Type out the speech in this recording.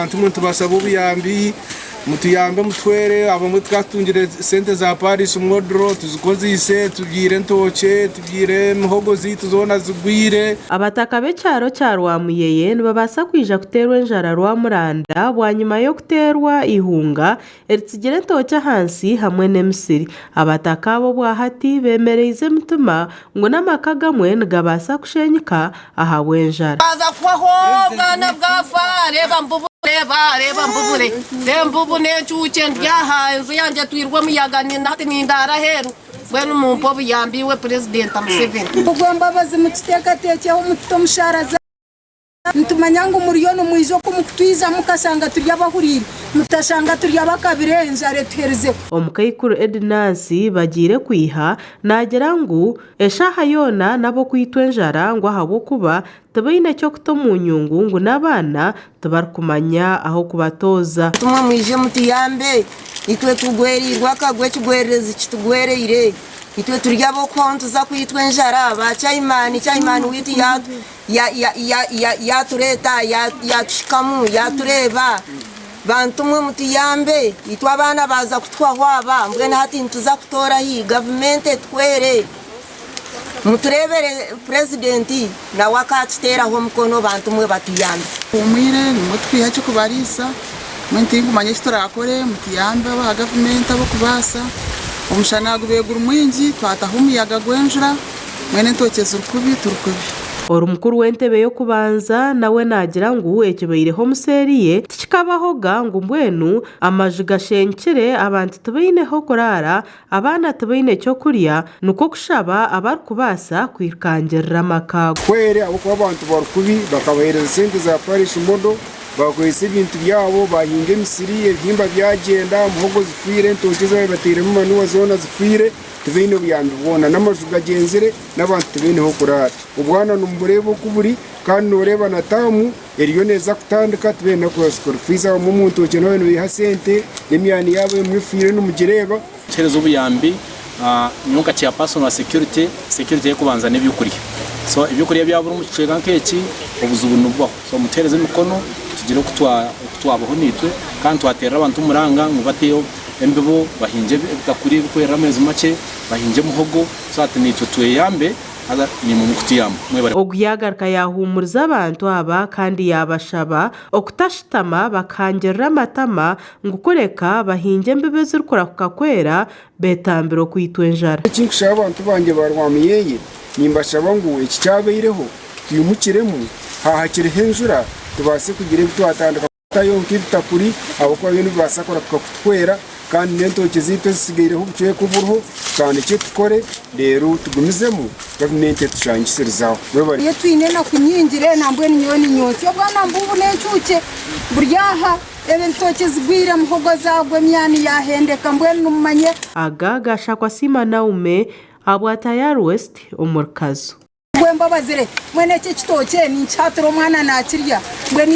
Bantu mwe nitubashaba obuyambi mutuyambe mutuhwere abamwe tukaba tutungire sente za parish model tuzikozeise tubyaire entookye tubyaire emihogo zaitu zoona zigwire. Abataka b'ekyaro kya Rwamuyeye nibabaasa kwija kuteerwa enjara Rwamuranda bwanyima y'okuteerwa eihunga eritsigire entookye ahansi hamwe n'emisiri. Abataka aba obwahati beemereize emitima ngu n'amaka agamwe nigabaasa kushenyuka ahabw'enjara. Bwaza kuhwaho obwana bwafa reeba mbubu reeba reeba mbubure reeba mbubu n'encuukye ndi aha enju yangye etwirwe omuyaga na hati nindaara aheeru mbwenu mumpe obuyambi iwe Purezidenta Museveni. Kubw'embabazi mututeekateekyeho mutute omu shaara za. Nitumanya ngu muriyo nimwija oku mukutwija mukashanga turi abahuriire, mutashanga turi abakabire enjara etuherizeho. Omukaikuru Edinansi Bagiire Kwiha naagira ngu eshaaha yoona n'ab'okwitwa enjara ngu ahabw'okuba tibaine ky'okuta omu nyungu ngu n'abaana tibarikumanya ah'okubatooza. Tumwe mwije mutuyambe, itwe tugwereirwe akagwe ekigwererezi kitugwereire, itwe turi ab'okuhwaho nituza kwitwa enjara, ba chaimani, chaimani waitu yaatureeta, yaatuhikamu, yaatureeba. Bantu mwe mutuyambe, itwe abaana baaza kutuhwaho aba, mbwenu hati nituza kutoora hi? Gavumenti etuhwere. Mutureebere Purezidenti nawe akaatuteeraho omukono bantu mwe batuyambe. Tuhumwire nimwo tukwiha eky'okubariisa mbwenu tinkumanya eki turakore mutuyambe aba gavumenti ab'okubaasa. Omushana gubaire guri mwingi twataho omuyaga gw'enjura. Mbwenu entookye ziri kubi turi kubi. Ori mukuru w'entebe y'okubanza nawe naagira ngu ekibaireho omu seeri ye tikikabahoga ngu mbwenu amaju gashenyukire abantu tibaine h'okuraara, abaana tibaine ky'okurya nikwo kushaba abarikubaasa kwirukangirira amaka ago. Kuhwere ahabw'okuba abantu bari kubi bakabaheereza sente za parish model bakozesa ebintu byabo bahinga emisiri ebihimba byagyenda muhogo zifiire entookye ezi baabaire batairemu manuwa zoona zifiire. Tibaine buyambi bwona, n'amaju gagyenzire, n'abantu tibaine h'okuraara. Obwana nimubureeba oku buri, kandi nooreeba na taamu eriyo neeza kutandika, tibaine n'oku school fees abamwe omu ntookye nabo nibaiha sente, n'emyani yaabo emwe efiire nimugireeba. Kutuheereza obuyambi, nyowe nka chairperson wa security, security ey'okubanza n'ebyokurya. So ebyokurya byabura omu kicweka nk'eki, obuzibu nibubaho. So mutuheereze emikono tugire oku twabaho naitwe kandi twateerera abantu omuranga ngu bateho embibo bahingye ebitakuri ebikwerera ameezi makye, bahingye muhogo so that naitwe tweyambe haza naimwe mukutuyamba. Mwebare. Ogu yaagaruka yaahuumuriza abantu aba kandi yaabashaba okutashutama bakahangirira amatama ngu kureka bahingye embibo ezirikurahuka kwera beetambire okwitwa enjara. Eki nkushaba abantu bangye ba Rwamuyeye, nimbashaba ngu eki kyabaireho twimukiremu, haahakiriho enjura tubaase kugira ebi twatandika. Kutayo nk'ebitakuri ahabw'okuba byo nibibaasa kurahuka kutuhwera kandi n'entookye zaitu ezitsigaireho obucweka oburiho tutandikye tukore reero tugumizemu gavumenti etushangisirizaho. Mwebare. Iyo twine enaku nyingi reero nambwenu nyowe ninyontsya obwana mbubu n'encuukye buri aha entookye zigwire muhogo zaagwa emyani yaahendeka mbwenu nimumanye. Aga gaashakwa Siima Naume ahabwa Tayari West omuri Kazo. Mbwenu mbabazire, mbwenu eki ekitookye ninkihatura omwana naakirya, mbwenu.